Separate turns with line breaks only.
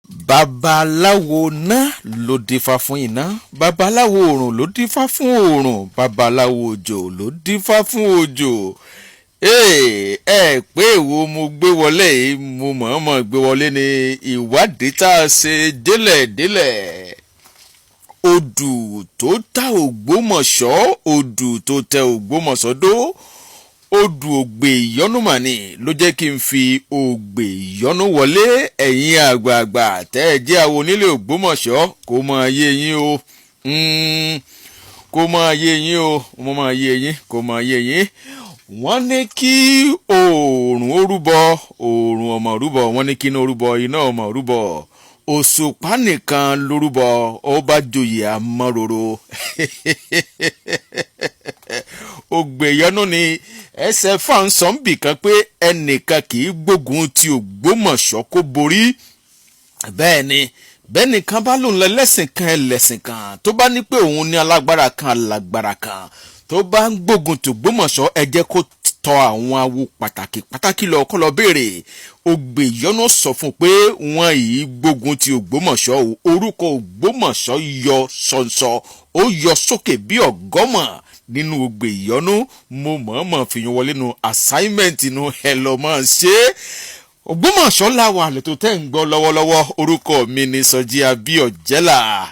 Babaláwo ná ló dífá fún iná, babaláwo oòrùn ló dífá fún oòrùn, babaláwo òjò ló dífá fún òjò. Ee, ẹ pé èwo mo gbé wọlé yìí? Mo mọ̀ọ́mọ̀ gbé wọlé ní ìwádìí tá a ṣe délẹ̀délẹ̀. Odù tó ta Ògbómọ̀ṣọ́, odù tó tẹ Ògbómọ̀ṣọ́ dó, odù Ògbè Ìyọ́nú mà ní ló jẹ́ kí n fi Ògbè Ìyọ́nú wọlé. Ẹ̀yin àgbààgbà tẹ́ ẹ jẹ́ àwọn onílé Ògbómọ̀ṣọ́, kó máa yé yín o, kó máa yé yín o, mo máa yé yín, kó máa yé yín. Wọ́n ní kí oòrùn ó rúbọ, oòrùn ọmọ rúbọ. Wọ́n ní kí iná rúbọ, iná ọmọ rúbọ. Òṣùpá nìkan lórúbọ, ó bá joyè amọ́roro. Ògbèyọnú ni ẹsẹ̀ fáǹsán bì kan pé ẹnìkan kì í gbógun ti Ògbómọ̀ṣọ́ kó borí. Bẹ́ẹ̀ ni, bẹ́ẹ̀ nìkan bá lòun lẹ́lẹ́sìn kan, ẹlẹ́sìn kan tó bá ní pé òun ní alágbára kan, alágbára kan tó bá ń gbógun tògbómọ̀ṣọ́, ẹ jẹ́ kó tọ àwọn awo pàtàkì pàtàkì lọ, kọ́ lọ béèrè. Ògbèyọnú sọ fún un pé wọ́n yìí gbógun ti Ògbómọ̀ṣọ́ o. Orúkọ Ògbómọ̀ṣọ́ yọ ṣọ̀nṣọ̀, ó yọ sókè bí ọ̀gọ́mọ̀ nínú Ògbèyọnú. Mo mọ̀ọ́mọ̀ fìyàn wọlé nu assignment nu, ẹ lọ́ mọ̀ ṣe é. Ògbómọ̀ṣọ́ làwọn àlètò tẹ́ ń gbọ́ lọ́wọ́lọ́wọ́. Orúkọ mi ni Sọjí Abíọ̀jẹ́là.